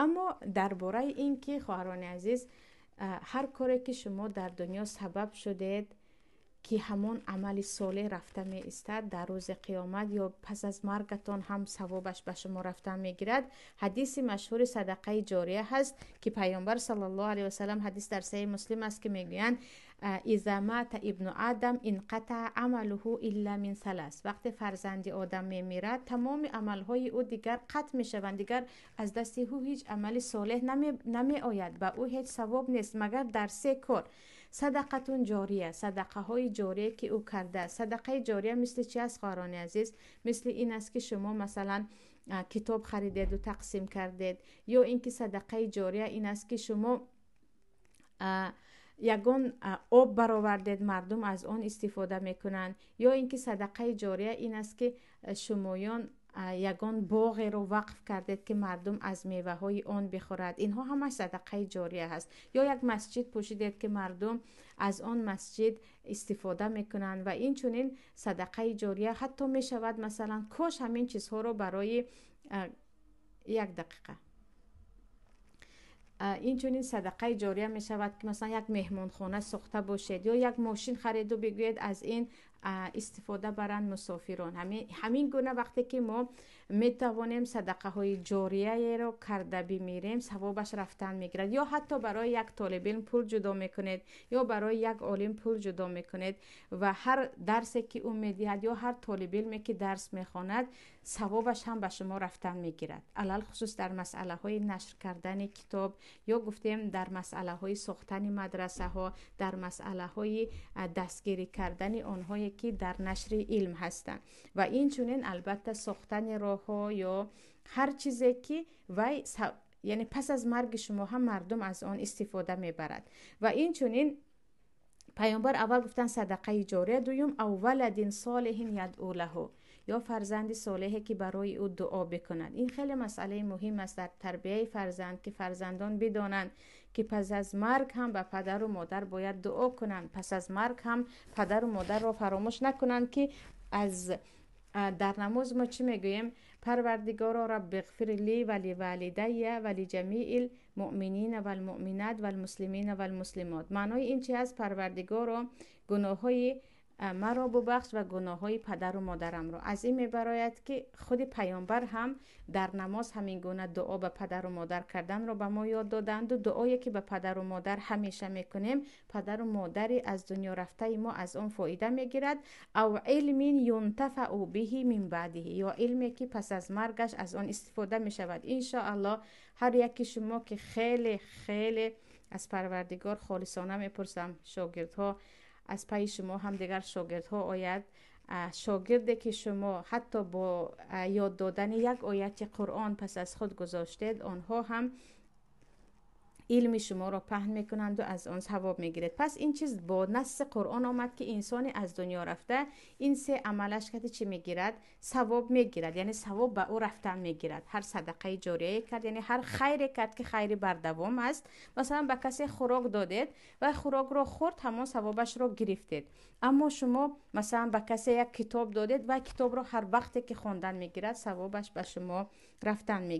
Аммо дар бораи ин ки, хоҳарони азиз, ҳар коре ки шумо дар дунё сабаб шудед, ки ҳамон амали солеҳ рафта меистад, дар рӯзи қиёмат ё пас аз маргатон ҳам савобаш ба шумо рафта мегирад. Ҳадиси машҳури садақаи ҷория ҳаст, ки Пайғамбар саллаллоҳу алайҳи васаллам, ҳадис дар Саҳеҳи Муслим аст, ки мегӯянд: «Иза мата ибну адам инқатаа амалуҳу илла мин салас». Вақте фарзанди одам мемирад, тамоми амалҳои ӯ дигар қатъ мешаванд, дигар аз дасти ӯ ҳеҷ амали солеҳ намеояд, ба ӯ ҳеҷ савоб нест, магар дар се кор: садақатун ҷория, садақаҳои ҷорие ки ӯ кардааст. Садақаи ҷория мисли чи аст, хоҳарони азиз? Мисли ин аст, ки шумо масалан китоб харидеду тақсим кардед, ё ин ки садақаи ҷория ин аст, ки шумо ягон об баровардед, мардум аз он истифода мекунанд, ё ин ки садақаи ҷория ин аст, ки шумоён ягон боғеро вақф кардед, ки мардум аз меваҳои он бихӯрад. Инҳо ҳамаш садақаи ҷория ҳаст. Ё як масҷид пӯшидед, ки мардум аз он масҷид истифода мекунанд. Ва инчунин садақаи ҷория ҳатто мешавад, масалан, кош ҳамин чизҳоро барои як дақиқа. Инчунин садақаи ҷория мешавад, ки масалан як меҳмонхона сохта бошед ё як мошин хариду бигӯед, аз ин истифода баранд мусофирон. Ҳамин гуна вақте ки мо метавонем садақаҳои ҷорияеро карда бимирем, савобаш рафтан мегирад. Ё ҳатто барои як толибилм пул ҷудо мекунед ё барои як олим пул ҷудо мекунед ва ҳар дарсе ки ӯ медиҳад ё ҳар толибилме ки дарс мехонад, савобаш ҳам ба шумо рафтан мегирад. Алалхусус дар масъалаҳои нашр кардани китоб ё гуфтем дар масъалаҳои сохтани мадрасаҳо, дар масъалаҳои дастгирӣ кардани онҳое ки дар нашри илм ҳастанд ва инчунин албатта сохтани роҳҳо ё ҳар чизе ки вай, яъне пас аз марги шумо ҳам мардум аз он истифода мебарад. Ва инчунин Пайғамбар аввал гуфтанд садақаи ҷория, дуюм ав валадин солиҳин ядъу лаҳу, ё фарзанди солеҳе ки барои ӯ дуо бикунад. Ин хеле масъалаи муҳим аст дар тарбияи фарзанд, ки фарзандон бидонанд, ки пас аз марг ҳам ба падару модар бояд дуо кунанд, пас аз марг ҳам падару модарро фаромӯш накунанд, ки аз дар намоз мо чӣ мегӯем? Парвардигоро, раббиғфир ли ва ливалидайя ва лиҷамиил муъминина валмуъминат валмуслимина валмуслимот. Маънои ин чи аст? Парвардигоро, гуноҳҳои маро бубахш ва гуноҳҳои падару модарамро. Аз ин мебарояд, ки худи Пайғамбар ҳам дар намоз ҳамин гуна дуо ба падару модар карданро ба мо ёд доданду дуое ки ба падару модар ҳамеша мекунем, падару модари аз дунё рафтаи мо аз он фоида мегирад. Ав илмин юнтафау биҳи мин баъдиҳи, ё илме ки пас аз маргаш аз он истифода мешавад. Иншоаллоҳ, ҳар яки шумо ки хеле хеле аз Парвардигор холисона мепурсам, шогирдҳо аз пайи шумо ҳам дигар шогирдҳо ояд, шогирде ки шумо ҳатто бо ёд додани як ояти Қуръон пас аз худ гузоштед, онҳо ҳам илми шуморо паҳн мекунанду аз он савоб мегиред. Пас ин чиз бо насси Қуръон омад, ки инсони аз дунё рафта ин се амалаш кати чӣ мегирад? Савоб мегирад, яъне савоб ба ӯ рафтан мегирад. Ҳар садақаи ҷорияе кард, яъне ҳар хайре кард, ки хайри бардавом аст. Масалан, ба касе хӯрок додед ва хӯрокро хӯрд, ҳамон савобашро гирифтед. Аммо шумо масалан ба касе як китоб додед ва китобро ҳар вақте ки хондан мегирад, савобаш ба шумо рафтан мегирад.